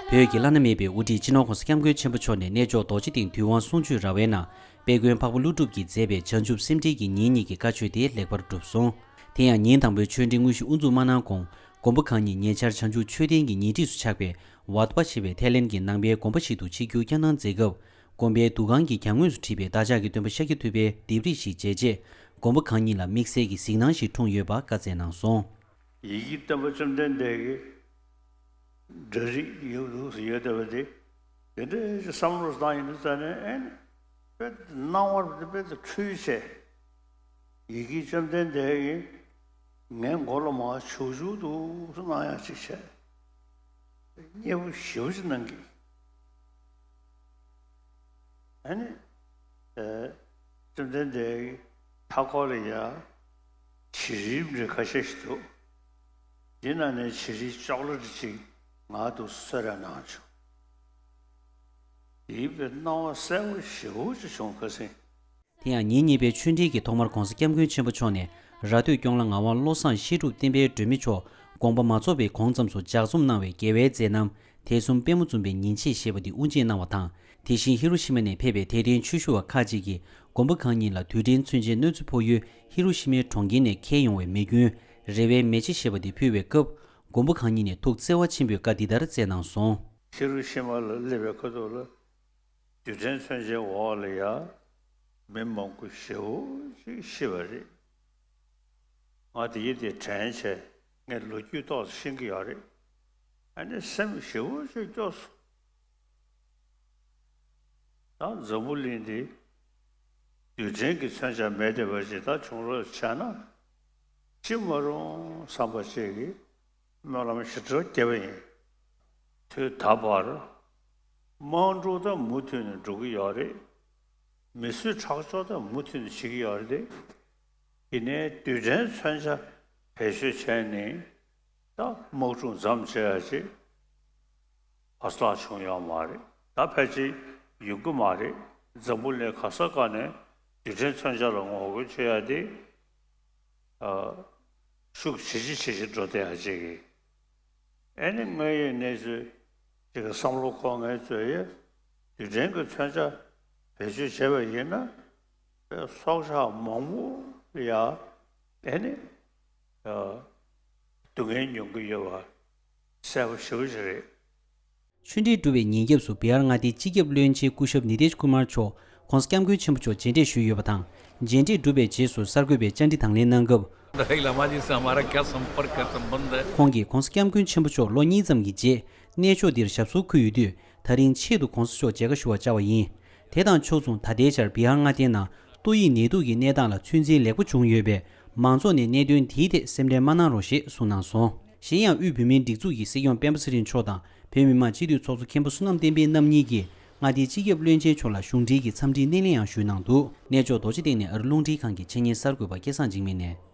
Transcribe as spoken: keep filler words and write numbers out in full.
བོད་ཀྱི་བླ་ན་མེད་པའི་དབུ་ཁྲིད་སྤྱི་ནོར་༸གོང་ས་༸སྐྱབས་མགོན་ཆེན་པོ་མཆོག་ནས་གནས་མཆོག་རྡོ་རྗེ་གདན་དུས་དབང་གསུང་ཆོས་ར་བའི་ནང་དཔལ་མགོན་འཕགས་པ་ཀླུ་སྒྲུབ་ཀྱིས་མཛད་པའི་བྱང་ཆུབ་སེམས་འགྲེལ་གྱི་ཉིན་གཉིས་ཀྱི་བཀའ་ཆོས་དེ་ལེགས་པར་གྲུབ་སོང་། དེ་ཡང་ཉིན་དང་པོའི་ཆོས་འབྲེལ་དངོས་གཞི་དབུ་འཛུགས་མ་གནང་གོང་། མགོན་པོ་གང་ཉིད་ཉེ་ཆར་བྱང་ཆུབ་མཆོད་རྟེན་གྱི་ཉེ་འཁྲིས་སུ་ཆགས་པའི་ཝཱ་ཏི་པ་ཞེས་པའི་ཐའི་ལེན་གྱི་ནང་པའི་དགོན་པ་ཞིག་ཏུ་ཆིབས་བསྒྱུར་བསྐྱངས་གནང་མཛད་སྐབས། དགོན་པའི་འདུ་ཁང་གི་གྱང་ངོས་སུ་བྲིས་པའི་བདག་ཅག་གི་སྟོན་པ་ཤཱཀྱ་ཐུབ་པའི་ལྡེབས་རིས་ཤིག་མཇལ་རྗེས། མགོན་པོ་གང་ཉིད་ལ་དམིགས་བསལ་གྱི་གཟིགས་སྣང་ཞིག་འཁྲུངས་ཡོད་པ་བཀའ་སྩལ་གནང་སོང་། ཡི་གེ་སྟོན་པ་བཅོམ་ལྡན་འདས་ཀྱི་འབྲུ་རིགས་ཡོད་འདུག་ཟེར་ཡོད་བསྡད་པ་དེ། དེ་འདྲའི་བསམ་བློ་བཏང་ཡིན་དུས་ཙང་ནས། ཨེ་ནི་དཔེ་སྣང་བར་དཔེ་དུ་འཁྲུལ་བྱས། ཡི་གེ་བཅོམ་ལྡན་འདས་ཀྱིས་ངའི་མགོ་ལ་མར་བྱུག་བྱུག་འདུག་སེ་གནང་ཡག་ཅིག་བྱས། མཉེས་པོ་ཞེ་པོ་ཅིག་གནང་གི། ཨ་ནི། ཨེ། བཅོམ་ལྡན་འདས་ཀྱི་མཐའ་འཁོར་ལ་ཡ་བྱི་རིལ་འདྲ་ཁ་ཤས་ཤིག་འདུག་འདི་ནང་ནས་བྱི་རིལ་ཅོག་ལེ་འདྲ་ཅིག་ང་འདུག་གསོལ་རས་གནང་བྱུང་། དེའི་དཔེ་སྣང་བ་གསལ་པོ་ཞེ་པོ་ཅིག་བྱུང་། ཁ་སང་། དེ་ཡང་ཉིན་གཉིས་པའི་ཆོས་འབྲེལ་གྱི་ཐོག་མར་༸གོང་ས་༸སྐྱབས་མགོན་ཆེན་པོ་མཆོག་ནས་ར་སྟོད་སྐྱོང་ལ་ངག་དབང་བློ་བཟང་བཤད་སྒྲུབ་བསྟན་པའི་སྒྲོན་མེ་མཆོག་དགོངས་པ་མ་རྫོགས་པའི་གོང་ཙམ་སུ་ལྗགས་རྩོམ་གནང་བའི་རྒྱལ་བའི་མཛད་རྣམ། དད་གསུམ་པད་མོ་འཛུམ་པའི་ཉིན་བྱེད་ཞེས་པ་འདི་དབུ་འབྱེད་གནང་བ་དང་། དེ་བཞིན་ཧི་རོ་ཤི་མ་ནས་ཕེབས་པའི་དད་ལྡན་ཆོས་ཞུ་བ་ཁག་ཅིག་གིས་མགོན་པོ་གང་ཉིད་ལ་དུས་དྲན་མཚོན་ཆའི་གནོད་འཚེ་ཕོག་ཡུལ་ཧི་རོ་ཤི་མའི་གྲོང་ཁྱེར་ནས་འཁྱེར་ཡོང་བའི་མེ་སྐྱོན་རེ་བའི་མེ་ལྕེ་ཞེས་པ་འདི་ཕུལ་བའི་སྐབས། མགོན་པོ་གང་ཉིད་ནས་ཐུགས་བརྩེ་བ་ཆེན་པོས་བཀའ་འདི་ལྟར་སྩལ་གནང་སོང་། ཧི་རོ་ཤི་མ་ལ་སླེབས་པའི་ཁ་ཐུག་ལ། རྡུལ་ཕྲན་མཚོན་ཆའི་འོག་ལ་ཡ་མི་མང་པོ་ཞེ་པོ་ཅིག་ཤི་བ་རེད། ང་དེ་ཡི་དེ་དྲན་བྱས། ངས་ལོ་རྒྱུས་ཏོག་ཙམ་ཤེས་ཀྱི་ཡོད་རེད། ཨ་ནི་སེམས་ཞེ་པོ་ཅིག་སྐྱོ་སོང་། ད་འཛམ་བུ་གླིང་འདི་རྡུལ་ཕྲན་གྱི་མཚོན་ཆ་མེད་བསྡད་པ་ཅིག་ད་བྱུང་རོགས་བྱས་ན་ཅི་མ་རུང་བསམ་པ་ཅིག་གིས་སྨོན་ལམ་ཞེ་དྲག་བརྒྱབ་པ་ཡིན། དུས་ད་བར་དམག་འཁྲུག་ད་མུ་མཐུད་ནས་འགྲོ་གི་ཡོད་རེད། མི་གསོད་ཁྲག་སྦྱོར་ད་མུ་མཐུད་ནས་བྱེད་ཀྱི་ཡོད་རེད། དེ་ཡིན་ནའི་རྡུལ་ཕྲན་མཚོན་ཆ་བེད་སྤྱོད་བྱས་ནས་ད་དམག་འཁྲུག་མཚམས་བཅད་ཡ་ཅིག་བར་ལྷག་བྱུང་ཡོད་མ་རེད། ད་ཕལ་ཆེར་ཡོང་གི་མ་རེད། འཛམ་བུ་གླིང་ག་ས་ག་ནས་རྡུལ་ཕྲན་མཚོན་ཆ་ལ་ངོ་རྒོལ་བྱེད་ཡ་དེ། ཨ། ཤུགས་ཇེ་ཆེ་ཇེ་ཆེ་འགྲོ་བསྡད་ཡ་ཅིག་གིས། ཨེ་ནི་དངོས་ཡོད་གནས་ཚུལ་ཅིག་གི་བསམ་བློ་འཁོར་མཁན་ཚོས་རྡུལ་ཕྲན་གྱི་མཚོན་ཆ་བེད་སྤྱོད་བྱས་པ་ཡིན་ན། སྲོག་ཆགས་མང་པོ་ཡ། ཨེ་ནི། ཨ། སྡུག་བསྔལ་མྱོང་གི་ཡོད་པ་གསལ་པོ་ཞེ་པོ་ཅིག་རེད། ཆོས་འབྲེལ་གྲུབ་པའི་ཉིན་རྒྱབ་སུ་བི་ཧར་མངའ་སྡེའི་སྤྱི་ཁྱབ་བློན་ཆེན་སྐུ་ཞབས་ནི་ཏེཤ་ཀུ་མར་མཆོག་༸གོང་ས་༸སྐྱབས་མགོན་ཆེན་པོ་མཆོག་མཇལ་འཕྲད་ཞུས་ཡོད་པ་དང་། མཇལ་འཕྲད་གྲུབ་པའི་རྗེས་སུ་གསར་འགོད་པས་བཅར་འདྲི་དང་ལེན་གནང་སྐབས། दहेज लामा जी से हमारा क्या संपर्क है, संबंध है? ཁོང་གིས་༸གོང་ས་༸སྐྱབས་མགོན་ཆེན་པོ་མཆོག་ལོ་གཉིས་ཙམ་གྱི་རྗེས་གནས་མཆོག་འདིར་ཞབས་སོར་འཁོད་ཡོད་དུས། ད་རིང་ཆེད་དུ་༸གོང་ས་མཆོག་མཇལ་ཁ་ཞུ་བར་བཅར་བ་ཡིན། དེ་དང་ཕྱོགས་མཚུངས་ད་ལྟའི་ཆར་བི་ཧར་མངའ་སྡེའི་ནང་ཏོག་དབྱིབས་ནད་དུག་གི་གནས་སྟངས་ལ་ཚོད་འཛིན་ལེགས་པོ་བྱུང་ཡོད་པས། མང་ཚོགས་ནས་གནད་དོན་དེའི་ཐད་སེམས་ཁྲལ་མ་གནང་རོགས་ཞེས་གསུངས་གནང་སོང་། གཞན་ཡང་དབུས་བོད་མིའི་སྒྲིག་འཛུགས་ཀྱི་སྲིད་སྐྱོང་སྤེན་པ་ཚེ་རིང་མཆོག་དང་བོད་མི་མང་སྤྱི་འཐུས་ཚོགས་གཙོ་མཁན་པོ་བསོད་ནམས་བསྟན་འཕེལ་རྣམ་གཉིས་ཀྱིས་མངའ་སྡེའི་སྤྱི་ཁྱབ་བློན་ཆེན་མཆོག་ལ་གཞུང་འབྲེལ་གྱི་འཚམས་འདྲིའི་སྣེ་ལེན་ཡང་ཞུས་གནང་འདུག་གནས་མཆོག་རྡོ་རྗེ་གདན་ནས་ཨ་རི་རླུང་འཕྲིན་ཁང་གི་ཆེད་གཉེར་གསར་འགོད་པ་སྐལ་བཟང་འཇིགས་མེད་ནས།